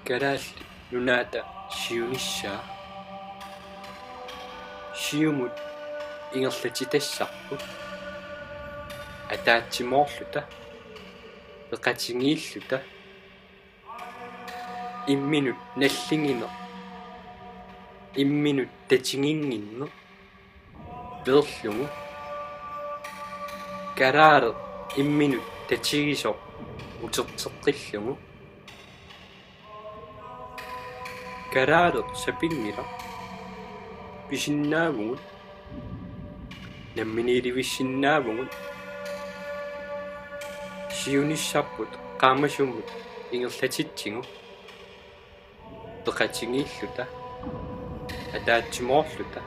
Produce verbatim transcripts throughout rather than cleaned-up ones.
Kalaallit Nunaata siunissaa. Siumut ingerlatitassarput ataatsimoorluta peqatigiilluta, imminut nalligineq, imminut tatiginnginneq peerlugu, kalaaleq imminut tatigisoq uterteqqillugu. Kalaaleq sapinngilaq, pisinnaavugut, namminiilivissinnaavugut. Siunissarput qaamasumut ingerlatitsigu peqatigiilluta ataatsimoorluta.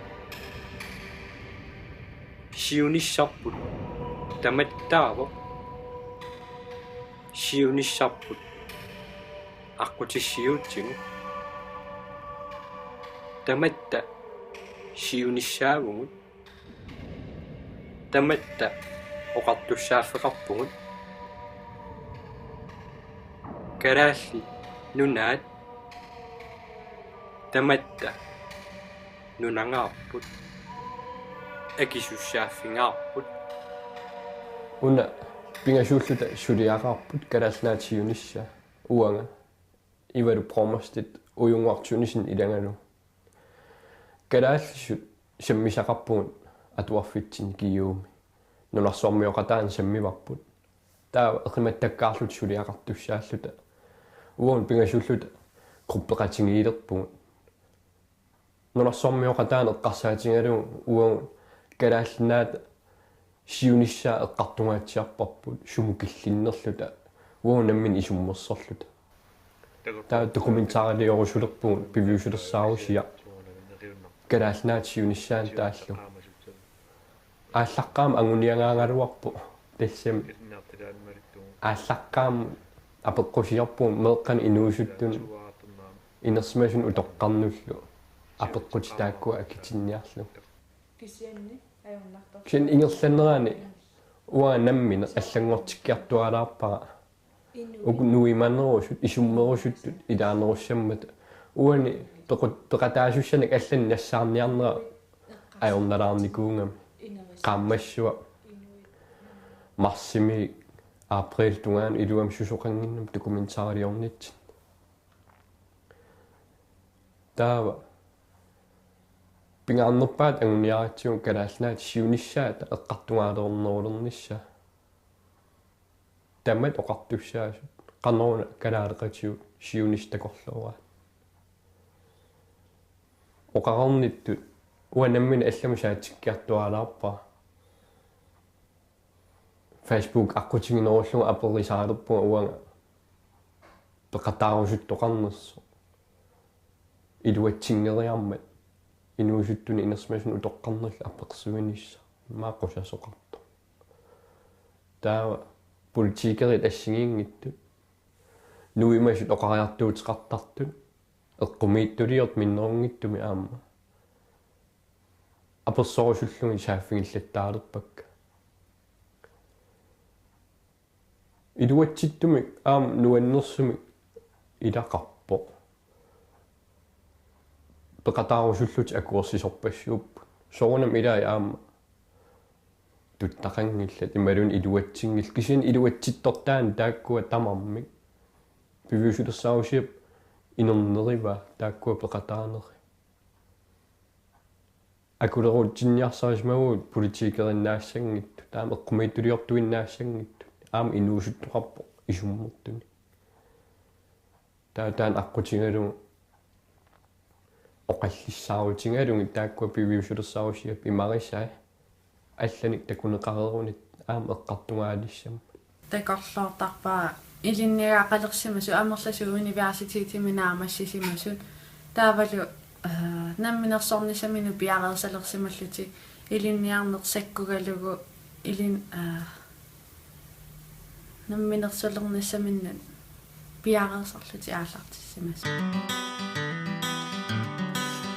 Siunissarput tamattaavoq. Siunissarput aqqutissiuutsigu. Tamatta siunissaavugut. Tamatta oqartussaaffeqarpugut. Kalaallit Nunaat tamatta nunangaarput, akisussaaffigaarput. Una pingasuulluta suliaqarput Kalaallit Nunaata siunissaa, uanga Ivalu Bromstedt Ujunnguaq Thunesen ilagalugu. Kalaallisut sammisaqarpugut atuarfitsinni G U-mi. Nunarsuarmioqataaneq sammivarput. Taava eqimattakkaarluta suliaqartussaalluta. Uagut pingasuulluta gruppeqatigiilerpugut. Nunarsuarmioqataaneq eqqarsaatigalugu uagut Kalaallit Nunaata siunissaa eqqartungaatsiarparput sumut killinnerluta, uagut nammineq isummersorluta. Taava dokumentariliorussulerpugut piviusulersaarusiaq Kalaallit Nunaata siunissaanut taallugu. Aallaqqaammut anguniagaagaluarpoq tassami. Aallaqqaammut apeqqusiorpugut meeqqanut inuusuttunut inersimasunut utoqqarnullu apeqqutit taakkua akitinniarlugit. Kisianni ajornartor. Kisianni ingerlanerani uanga nammineq allanngortikkiartualaarpara. Uku nuimanerusut, isummerusuttut ilaanerussammata. Uani pequt-, peqataasussanik allanik nassaarniarnera ajornalaarnikuugami. Qaammassua marsimi, april tungaanut iluamik susoqannginnami dokumentariliornitsinni. Taava pingaarnerpaatut anguniaratsigu Kalaallit Nunaata siunissaata eqqartugaalerulernissaa. Tamatta oqartussaasut, qanoruna kalaaleqatigut siunissaq takorlooraat. Oqarnittut uanga nammineq allamut saatsikkiartualaarpara. Facebook aqqutiginerullugu aperisaalerpunga uanga peqataarusuttoqarnersoq. Iluatsinngeriarmat inuusuttunut inersimasunut utoqqarnerlu apersuinissaq. Immaqa qusasoqartoq. Taava politikerit assigiinngitsut. Nuimasut oqariartuuteqartartut. Eqqumiitsuliortut minnerunngitsumik aamma apersorusullugit saaffigillattaalerpakka. Iluatsittumik aamma nuannersumik ilaqarpoq. Peqataarusullutik akuersisorpassuupput. Soorunami ilai aamma tuttaqanngillat imaluunniit iluatsinngillat. Kisianni iluatsittortaani taakkua tamarmik. Piviusulersaarusiap inernerivaa taakkua peqataaneri. Akuleruutsinniarsarisimavugut politikerinnaassanngitsut, taama eqqumiitsuliortuinnaassanngitsut, aamma inuusuttoqarpoq isummertunik. Taava taanna aqqutigalugu oqallissaarutigalugit taakkua piviusulersaarusiap imarisai allanik takuneqareeruni aamma eqqartugaalissammat. Takorloortarpara ilinniagaqalersimasut amerlasuut universitetimi naammassisimasut. Taavalu, eh, namminersornissaminut piareersalersimallutik ilinniarneq sakkugalugu ilin-, eh, namminersulernissaminnut piareersarlutik aallartissimasut.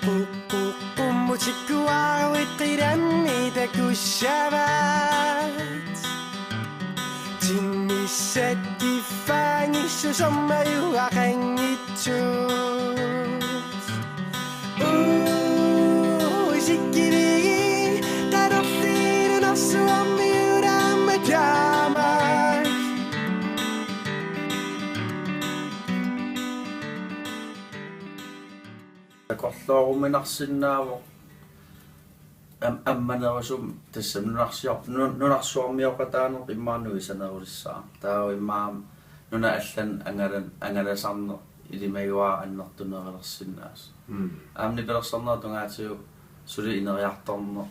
Quqquqummutikkuaruit qilammi takussavaat. Timmissat kiffaanni Susammajuaqanngitsut. Uu, isikkivigiit, tanorliinersuarmiut aamma taama. Takorlooruminarsinnaavoq am-, ammanerusumik tassami nunarsior-, nun-, nunarsuarmioqataaneq immaqa nuisanerulissaaq. Taava immaqa nunat allat angalan-, angalasarneq ilimagiuaat annertunerulersinnaasoq. Mm. Aamma nipilersornerup tungaatigut suli ineriartorneq,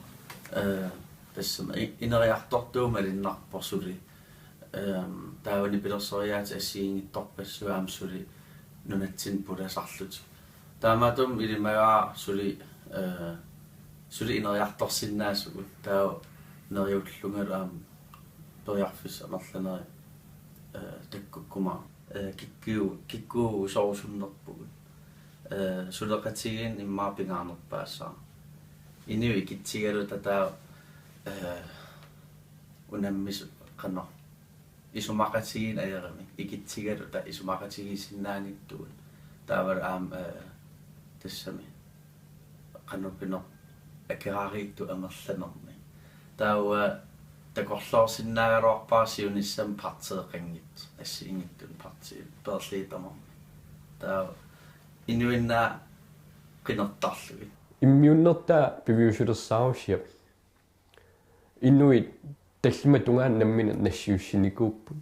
eh, tassami i-, ineriartortuuvoq malunnarpoq suli. Ehm, taava nipilersoriaaseq assigiinngitsorpassuit aamma suli nunatsinni pulasarlutik. Taamaattumik ilimagiuaat suli, eh, suli ineriartorsinnaasugut. Taava neriullungalu aamma periarfissat amerlanerit, eh, takkukkumaarput. Eh, kikku-, kikkuusorusunnerpugut. Eh, suleqatigiinneq immaqa pingaarnerpaassaaq. Inuit ikitsigaluta taava, eh, unammisut qanoq isumaqatigiinneq ajoramik, ikitsigaluta isumaqatigiissinnaanngitsugut. Taavalu aamma, eh, tassami qanoq pineq akerariittut amerlanernik. Taava takorloorsinnaagaluarpara siunissami partiiqanngitsoq, assigiinngitsunik partii peerlugit tamarmik. Taava inuinnaat qinertarlugit. Immiunnertaa piviusulersaarusiaq. Inuit tallimat tungaanut nammineq nassiussinikuupput.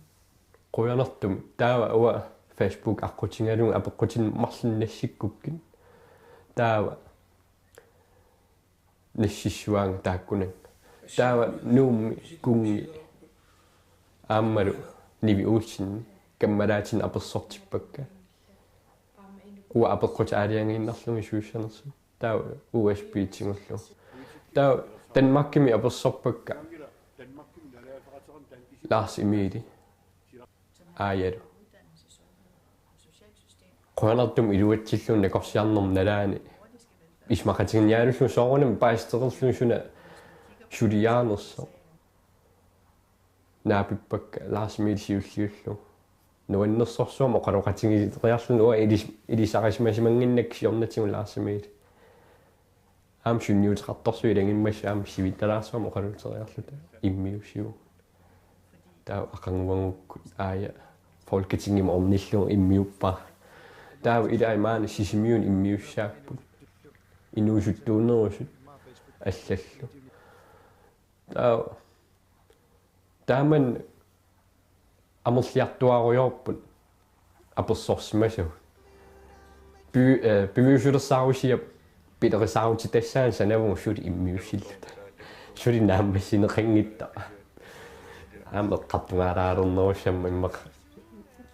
Qujanartumik. Taava uanga Facebook aqqutigalugu apeqqutinik marlunnik nassikkukkit. Taava nassissuaanga taakkunannga. Taava Nuummi Kunngi aammalu Nivi Olsen kammalaatinik apersortippakka. Uanga apeqqutit aalajangiinnarlugit suussanersoq. Taava U S B tigullugu. Taava Danmarkimi apersorpakka. Lars Emili. Aajalu. Qujanartumik iluatsillugu nakorsiarnermut nalaani. Isumaqatigiinniarlugu soorunami paasiteqarlugu suna suliaanersoq. Naapippakka Lars Emil siulliullugu. Nuannersorsuarmik oqaloqatigiiteriarluni uanga ilis-, ilisarisimasimannginnakku siornatigut Lars Emil. Aamma sunniuteqartorsuuvoq ilagimmassa aamma sivitalaarsuarmik oqaluuteriarluta immiussivugut. Taava aqaguagukkut Aaja Folketingimi ornillugu immiuppara. Taava ilai maani Sisimiuni immiussaapput. Inuusuttuunerusut allallu. Taava taamani amerliartuaarujoorput apersorsimasagut. Pi-, eh, piviusulersaarusiap pilerisaarutitassaanut sanavugut suli immiussilluta. Suli naammassineqanngitsoq. Aamma eqqartugaalaalernerussammat immaqa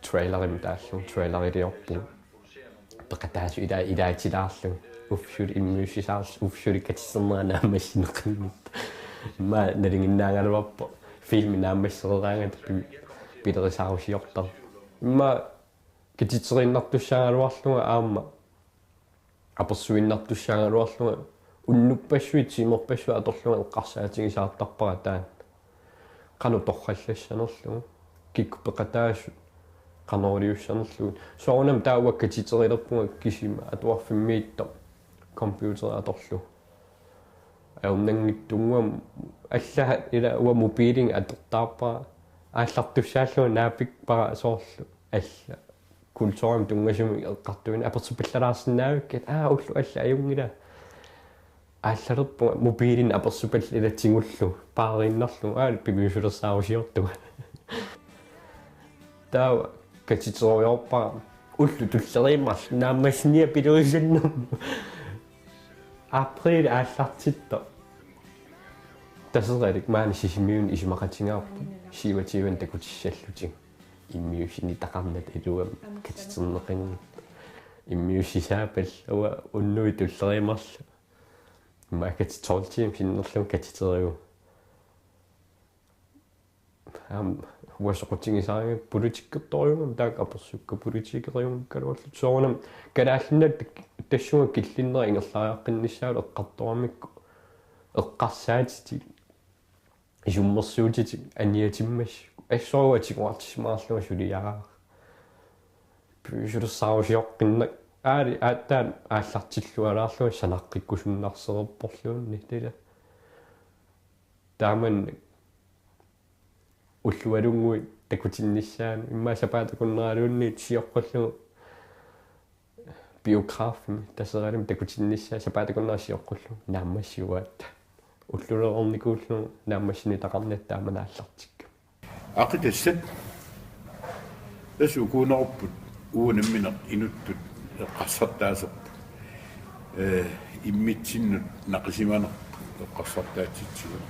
trailerimi taallugu, traileriliorpugut. Peqataasut ila-, ilaatilaarlugit. Uffa suli immiussisaarluta, uffa suli katiternerat naammassineqanngitsoq. Immaqa nalinginnaagaluarpoq filmi naammassereeraangata pi-, pilerisaarusiortarpoq. Immaqa katiteriinnartussaagaluarlunga aamma apersuinnartussaagaluarlunga unnuppassuit tiimerpassuit atorlunga eqqarsaatigisaartarpara taanna. Qanoq torrallassanerlugu, kikkut peqataasut qanoq iliussanerlugit. Soorunami taava katiterilerpunga kisima atuarfimmiittoq computeri atorlugu. Ajornanngitsunnguamik alla ila uanga mobiiliga atortaarpara aallartussaallunga naapippara soorlu alla. Kulturimik tunngasumik eqqartuineq apersupallalaarsinnaavikka, aa, ulloq alla ajunngilaq. Aallalerpunga mobiilinik apersupallalaatigullugu, paariinnarlugu, aa, piviusulersaarusiortunga. Taava katiterujoorpara ullut tulleriit marluk naammassineq pilerisannermut. April aallartittoq. Taseralik maani Sisimiuni isumaqatigaarput, syvogtyve takutissallutik. Immiussinitaqarnata iluamik katiterneqanngitsoq. Immiussisaapallu uanga unnuit tulleriit marluk. Immaqa kati tolv timer sinnerlugu katiterujuuvoq. Aamma uanga soqutigisaraangakkit politikkertorujuugama taakku apersukka politikeriugakkaluarlutik. Soorunami Kalaallit Nunaat tassunga killinnera ingerlariaqqinnissaalu eqqartoramikku eqqarsaatitik isummersuutitik aniatimmassuk. Assorsuaq tiguartissimaarlunga suliaraara. Piviusulersaarusioqqinnaq aali aatsaat aallartillualaarlunga sanaqqikkusunnarsereerporluunniit ila. Taamani ullualunnguit takutinnissaanut immaqa sapaatip akunneraluunniit sioqqullugu biografimi Taseralimi takutinnissaa sapaatip akunnera sioqqullugu naammassivaat. Ullulerornikuullugu naammassinitaqarnata taamani aallartikkama. Aqitassat tassa ukuunerupput uagut nammineq inuttut eqqarsartaaserput. Ee, immitsinnut naqisimanerput eqqarsartaatsitsigut.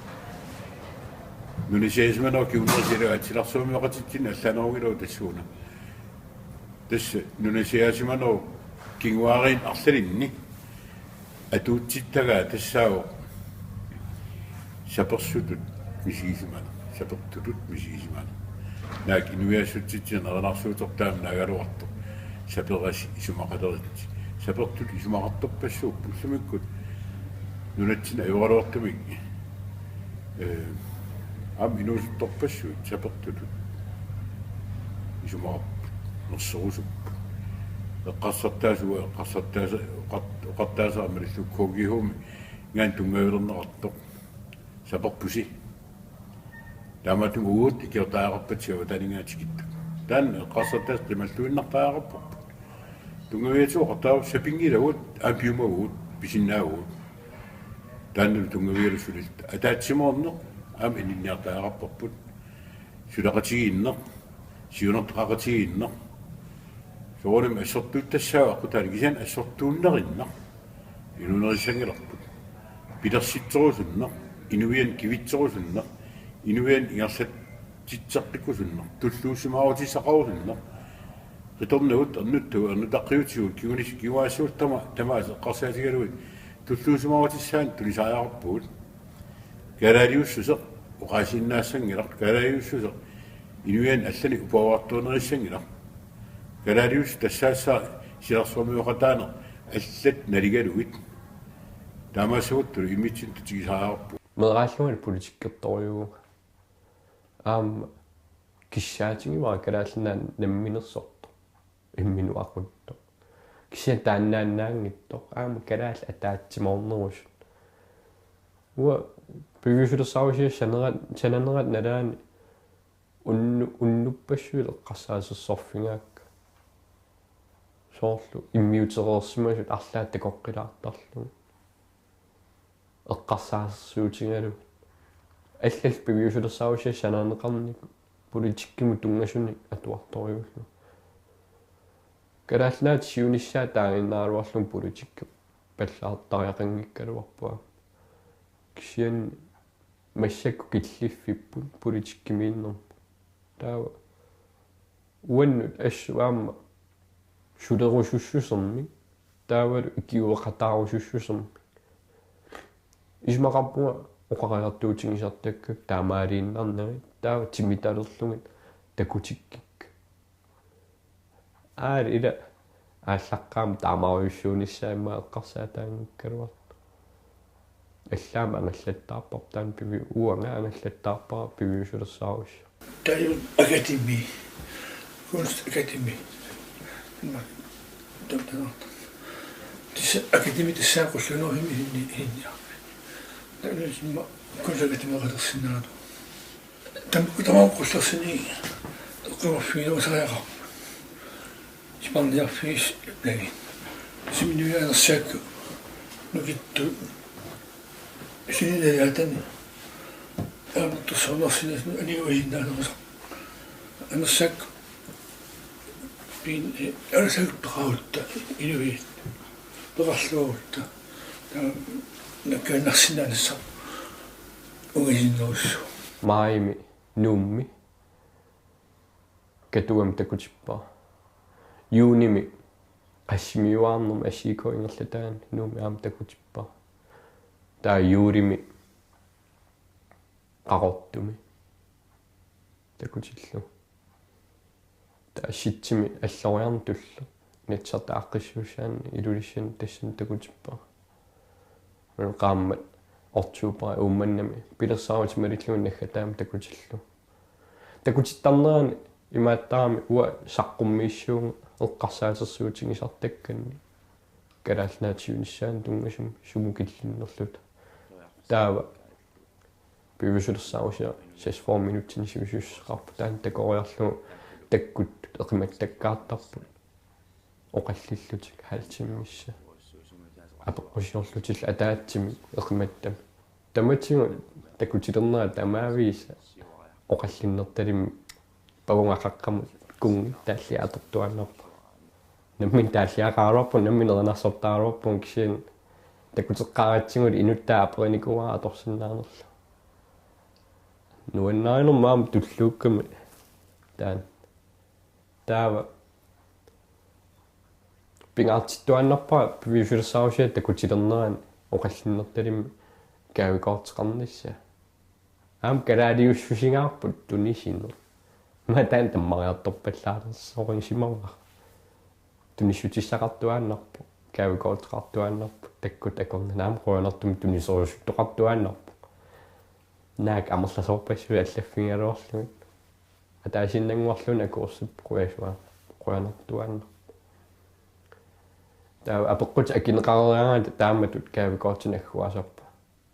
Nunasiaasimanerup kingunerisaalu silarsuarmioqatitsinnut allaanerunngilaq tassuuna. Tassa nunasiaasimanerup kinguaariinni arlalinni atuutsittagaa tassaavoq sapersutut misigisimaneq, sapertutut misigisimaneq. Naak inuiassutsitsineq erinarsuuteq taama naagaluartoq. Saperasi isumaqaleritsi. Sapertutut isumaqartorpassuupput ullumikkut nunatsinni ajoraluartumik. Ee, aamma inuusuttorpassuit sapertutut isumaqarput, nersorusupput. Eqqarsartaasut, eqqarsartaasa-, oqart-, oqartaasera malillugu K G H-mi ingaanni tunngavilerneqartoq. Saperpusi. Taamaattumik uagut ikiortariaqarpatsigut avataaninngaanniit tikittut. Taanna eqqarsartaaseq qimalluinnartariaqarparput. Tunngaviatigut oqartariaqarput sapinngilagut, aamma piumavugut, pisinnaavugut. Taannalu tunngavigalugu suliluta ataatsimoorneq aamma ininniartariaqarparput. Suleqatigiinneq, siunertaqaqatigiinneq. Soorunami assortuuttassaavoq aqqutaani kisianni assortuunnerinnaq inuunerissanngilarput. Pilersitserusunneq, inuiaat kivitserusunneq, inuiaat ingerlatsitseqqikkusunneq, tulluusimaarutissaqarusunneq. Qitornagut, ernuttagut, ernutaqqiutigut, kingunis-, kinguaassiullu tama-, tamaasa eqqarsaatigalugit tulluusimaarutissaanut tunisariaqarpugut. Kalaaliussuseq oqaasiinnaassanngilaq, kalaaliussuseq inuiaat allanik uparuartuunerissanngilaq. Kalaaliussuseq tassaassaaq silarsuarmioqataaneq allat naligalugit. Taamaassaguttulu immitsinnut tatigisariaqarpugut. Meeraallungali politikkertorujuuvunga. Aamma kissaatigivara Kalaallit Nunaanni namminersortoq. Imminut aquttoq. Kisianni taannaannaanngitsoq. Aamma kalaallit ataatsimoornerusut. Uanga piviusulersaarusiat sanera-, sananerat nalaani unnu-, unnuppassuit eqqarsaasersorfigaakka. Soorlu immiutereersimasut arlaat takoqqilaartarlugit. Eqqarsaasersuutigalugu. Allallu piviusulersaarusiat sananeqarnikut politikkimut tunngasunik atuartorujuulluni. Kalaallit Nunaata siunissaa taaginnaraluarlugu politikki pallaartariaqanngikkaluarpoq. Kisianni massakkut killiffipput politikkimiinnerput. Taava uannut assut aamma sulerusussusermik, taavalu ikiueqataarusussusermik. Isumaqarpunga oqariartuutigisartakkakka taamaaliinnarnagit, taava timitalerlugit takutikkikka. Aali ila aallaqqaammut taamaarujussuunissaa immaqa eqqarsaataanngikkaluartoq. Allaammi angallattaarparput taanna pivi-, uanga angallattaarpara piviusulersaarusiaq. Taajun akademi. Kunstakademi. Tam-, tam-, tam-, tassa akademi tassa qullunuuhimi hinni-, hinniarmi. Taanna simma kunstakademi qalersinnaatu. Tam-, tamaat qullersineq eqqumaffiginerusariaqarpoq. Sipaarniarfigissagiga. Siminnivianersaakka nukittut. Sininajaatani. Aammatorsornersinnaasunut aniuisinnaanerusaq. Anersaak pin-, anersaak peqarutta inuit. Peqarluarutta. Taava nakkaannarsinnaanissaq. Ungasinnerussu. Maajimi Nuummi Katuami takutippara. Juunimi Qassimiuaarnermi S I K ingerlataani Nuummi aamma takutippara. Taava juulimi Qaqortumi takutillugu. Taava septembarimi Alloriarneq tulleq Inatsisartut Aaqqissuussaanni Ilulissani tassani takutippara. Una qaammat oktobarimi Uummannami pilersaarutit malillugit naggataamik takutillugu. Takutittarnerani Imaattarami uanga saqqummiissuunga eqqarsaatersuutigisartakkanni Kalaallit Nunaata siunissaanut tunngasumik sumut killinnerluta. Taava piviusulersaarusiaq seksogfyrre minutsinik sivisussuseqarpoq, taanna takoriarlugu takkuttut eqimattakkaartarput oqallillutik halv timessa. Apeqqusiorlutillu ataatsimik eqimattamik. Tamatigut takutilernerat tamaviisa oqallinnertalimmik pavunga qaqqamut kunngi taalliaq atortuaannarpoq. Nammineq taalliaqaraluarpunga, nammineq erinarsortaraluarpunga, kisianni takuteqqaaratsigu inuttaa aperinikuuara atorsinnaanerlugu. Nuannarinermut aamma tulluukkami taanna. Taava pingaartittuaannarpara piviusulersaarusiaq takutilernerani oqallinnertalimmik gavekort-eqarnissaa. Aamma kalaaliussusigaarput tunisineq. Aamma taanna tammariartorpallaarsorusimavara. Tunissutissaqartuaannarpoq, gavekort-eqartuaannarpoq, takkutut akornanni aamma qujanartumik tuniserusuttoqartuaannarpoq. Naak amerlasoorpassuit allaffigigaluarlugit. Ataasiinnannguarluunniit akuersippoq, qujasua-, qujanartuaannarpoq. Taava apeqqutit akineqareeraangata taamatut gavekortinik agguaasarpara.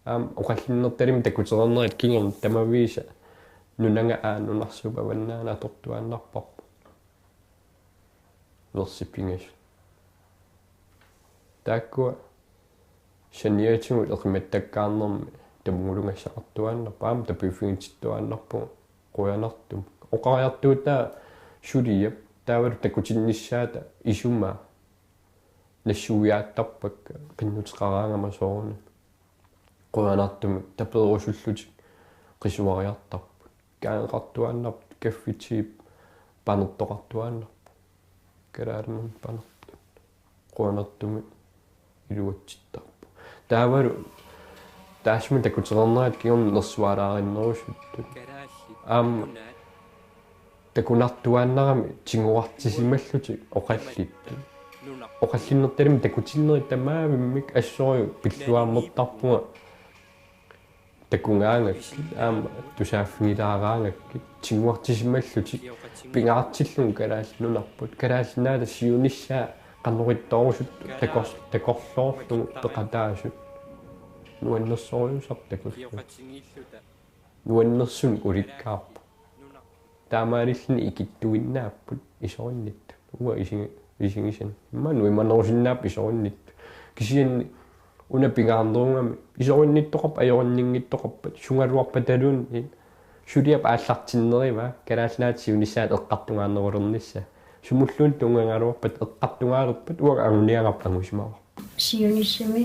Aamma oqallinnertalimmik takutereernerit kingorna tamaviisa nunaga aana nunarsuup avannaani atortuaannarparput. Versip pingasut. Taakkua saniatigut eqimattakkaarnermi tamugulugassaqartuaannarpoq, aamma tapiiffigitittuaannarpugut qujanartumik. Oqariartuutaa suliap taavalu takutinnissaata isumaa nassuiaattarpakka qinnuteqaraangama soorunami. Qujanartumik tapeerusullutik qisuariartarput. Kaangeqartuaannarput, kaffitiip panertoqartuaannarpoq. Kalaallit Nunaanni panertut. Qujanartumik iluatsittarput. Taavalu taassuma takutereernerat kingorna nersualaarinnerusuttut. Aamma takunartuaannarami tiguartisimallutik oqallittut. Oqallinnertalimmik takutinnerit tamaavimmik assorujuk pilluaammertarpunga takugaangakkit, aamma tusaaffigilaaraangakkit, tiguartisimallutik pingaartillugu Kalaallit Nunarput, Kalaallit Nunaata siunissaa qanoq ittoorusuttoq takor-, takorloorlugu peqataasut. Nuannersorujussuaq takullugu. Nuannersunik ulikkaarpoq. Taamaalilluni ikittuinnaapput isorinnittut. Uanga isigi-, isigisani. Immaqa nuimanerusinnaapput isorinnittut. Kisianni una pingaarnerugami isorinnittoqarpat ajorinninngittoqarpat sugaluarpataluunniit suliap aallartinnerivaa Kalaallit Nunaata siunissaata eqqartugaanerulernissaa. Sumulluunniit tunngagaluarpat eqqartugaalerpat uanga anguniagarput angusimavarput. Siunissami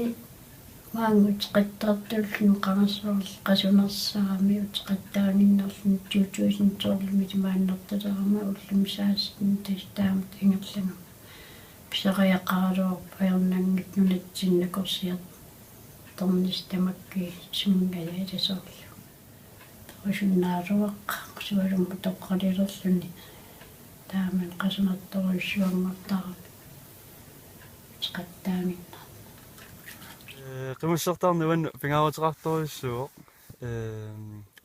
uanga uteqattaartullu qarasorl-, qasunarsarami uteqattaaginnarluni to tusind tolvimi timaannartalerama ullumi seksten tassa taamatut ingerlagama. Pisariaqaraluarpoq ajornanngitsoq nunatsinni nakorsiartornissaq tamakkiisumik ilasorlu. Toqusunnaaruaq sualummut toqqalilerluni taamani qasunartorujussuanngortarami uteqattaaginnarnera. Ee, qimussertarneq uannut pingaaruteqartorujussuuvoq. Ee,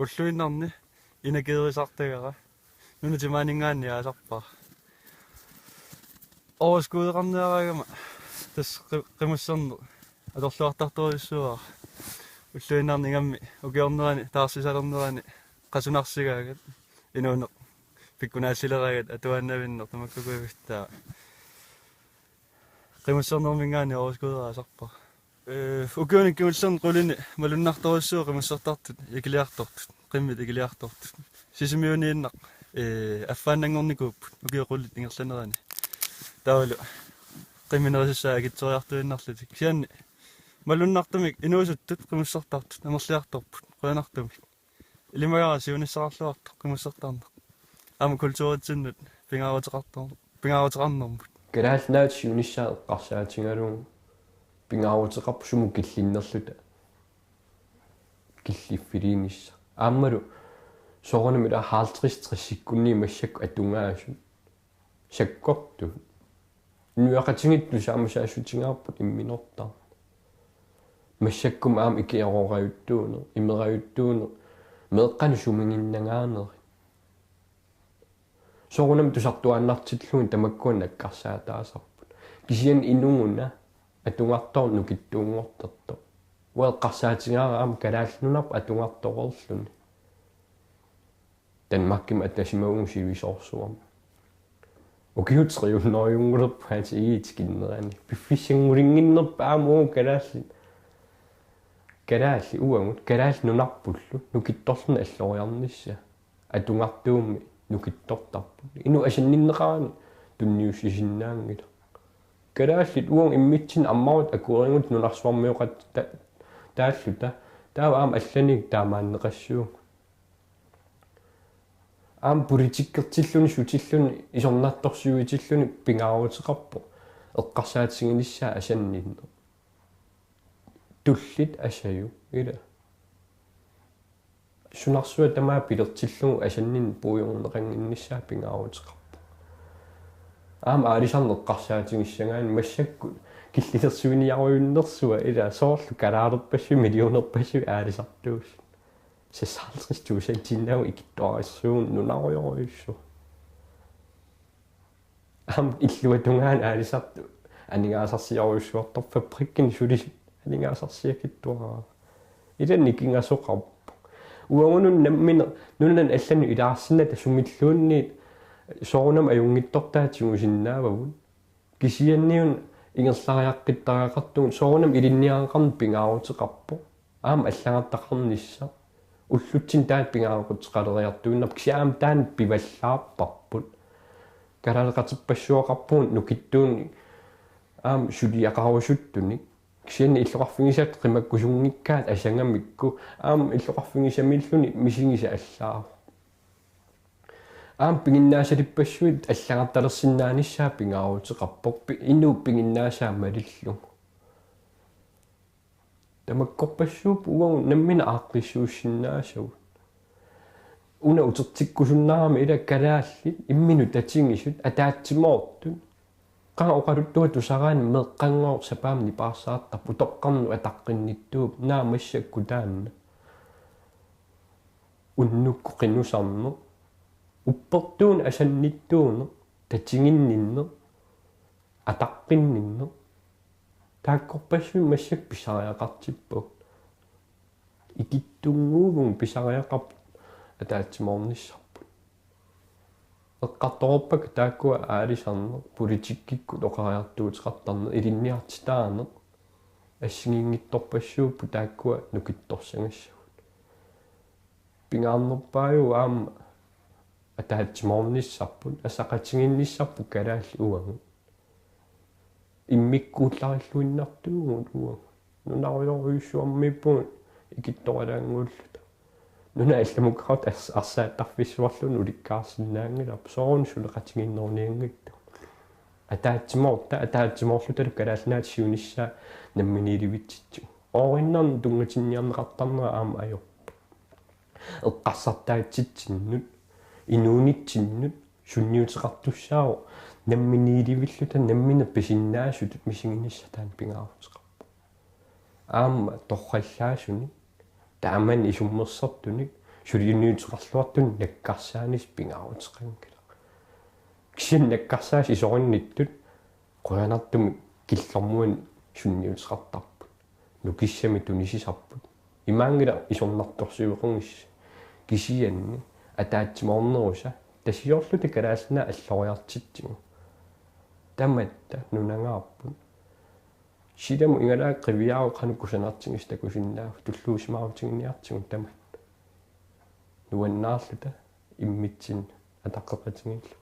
ulluinnarni inakeerisartagara. Nunap timaaninngaanniit aasarpara. Overskudeqarniaraangama tassa qi-, qimusserneq atorluartartorujussuuara. Ulluinnarni ingammik ukiornerani taarsisalernerani qasunarsigaagat inuuneq pikkunaallileraagat atuaannavinneq tamakkuukkut taava. Qimussernerminngaanniit overskudeqartarpara. Ee, ukiuni kingullerni qulini malunnartorujussuuvoq qimussertartut ikiliartortut, qimmit ikiliartortut. Sisimiuniinnaq, ee, affaannanngornikuupput ukiut qulit ingerlaneranni. Taavalu qimminerusussaat akitsoriartuinnarlutik. Kisianni malunnartumik inuusuttut qimussertartut amerliartorput qujanartumik. Ilimagaara siunissaqarluartoq qimussertarneq. Aamma kulturitsinnut pingaaruteqartor-, pingaaruteqarnermut. Kalaallit Nunaata siunissaa eqqarsaatigalugu pingaaruteqarpoq sumut killinnerluta killiffiliinissaq. Aammalu soorunami ila halvtreds tressikkunni massakkut atugaasut sakkortuut. Inuiaqatigiit tusaamasaassutigaarput imminortarneq. Massakkut aamma ikiororajuttuuneq, imerajuttuuneq, meeqqanik sumiginnagaanerit. Soorunami tusartuaannartillugit tamakkua nakkarsaataasarput. Kisianni inuguna atugartoq nukittuunngortartoq. Uanga eqqarsaatigaara aamma Kalaallit Nunarput atugartoqarluni. Danmarkimi atasimavugut sivisoorsuarmi. Ukiut tre hundrede-unngulerput aasiit tikinnerani. Piffissanngulinnginnerput aamma uagut kalaallit. Kalaallit uagut, Kalaallit Nunarpullu, nukittorluni alloriarnissaa. Atugartuummi nukittortarput. Inuk asanninneqarani tunniussisinnaanngilaq. Kalaallit uagut immitsinnut ammaruttut akuerigut nunarsuarmioqattaarluta. Taava aamma allanik taamaanneqassuugut. Aamma politikkertilluni sutilluni isornartorsiuitilluni pingaaruteqarpoq. Eqqarsaatiginissaa asanninneq. Tullit asajuk, ila. Sunarsuaq tamaat pilertillugu asanninneq puigorneqannginnissaa pingaaruteqarpoq. Aamma aalisarneq eqqarsaatigissagaanni massakkut killilersuiniarujunnersuaq, ila, soorlu kalaalerpassuit millionerpassuit aalisartuusut. Seksoghalvtreds tusindiinnaavoq ikittuararsuuvoq nunarujorujussuaq. Aamma illuatungaanut aalisartut aningaasarsiarujussuartarput, fabrikkini suli aningaasarsiakittuaraq. Ila nikingasoqarpoq. Uagut nammineq nunanut allanut ilaarsinnata sumilluunniit soorunami ajunngitsortaa tigusinnaavagut. Kisianniuna ingerlariaqqittariaqartugut soorunami ilinniagaqarneq pingaaruteqarpoq. Aamma allagartaqarnissaq. Ullutsinni taanna pingaaruteqaleriartuinnarpoq, kisianni aamma taanna pivallaarparput. Kalaaleqaterpassuaqarpugut nukittuunik aamma suliaqarusuttunik. Kisianni illoqarfigisat qimakkusunngikkaat asagamikku aamma illoqarfigisamiilluni misigisat allaavoq. Aamma piginnaasalippassuit allagartalersinnaanissaa pingaaruteqarpoq, pi-, inuup piginnaasaa malillugu. Tamakkorpassuupput uagut nammineq aaqqissuussinnaasagut. Una utertikkusunnarami, ila, kalaallit imminnut tatigisut ataatsimoortut. Qanga oqaluttuaq tusaraanni meeqqanngooq sapaammi nipaarsaartarpoq, utoqqarnut ataqqinnittuuvoq, naammassakku taanna. Unnukkut qinusarneq. Uppertuuneq asannittuuneq, tatiginninneq, ataqqinninneq. Taakkorpassuit massakkut pisariaqartippagut. Ikittunnguuvugut pisariaqarput ataatsimoornissarput. Eqqartorpakka taakkua aalisarneq, politikkikkut oqariartuuteqartarneq, ilinniartitaaneq, assigiinngitsorpassuupput taakkua nukittorsagassagut. Pingaarnerpaajuvoq aamma ataatsimoornissarput, asaqatigiinnissarput kalaallit uagut. Immikkuullarilluinnartuugut uagut. Nunarujorujussuarmiippugut ikittoralaannguulluta. Nunat allamukkaartut ars-, arsaattarfissuarluunniit ulikkaarsinnaanngilaq, soorunami suleqatigiinnerunianngitsugut. Ataatsimoorta, ataatsimoorlutalu Kalaallit Nunaata siunissaa namminiilivitsitsigu. Oorinnarni tunngatinniarneqartarnera aamma ajorpoq. Eqqarsartaatsitsinnut, inuunitsinnut, sunniuteqartussaavoq, namminiilivilluta nammineq pisinnaasutut misiginissaq taanna pingaaruteqarpoq. Aamma torrallaasunik, taamani isummersortunik, suliniuteqarluartunik nakkarsaanissaq pingaaruteqanngilaq. Kisianni nakkarsaasut isorinnittut qujanartumik killormuanik sunniuteqartarput. Nukissamik tunisisarput. Imaanngilaq isornartorsiuequgisi. Kisianni ataatsimoornerusa tasiorluta Kalaallit Nunaat alloriartitsigu. Tamatta nunangaarput. Silamut igalaaq qiviaavoq qanoq kusanartigisoq takusinnaavat, tulluusimaarutiginiartigu tamatta. Nuannaarluta immitsinnut ataqqeqatigiilluta.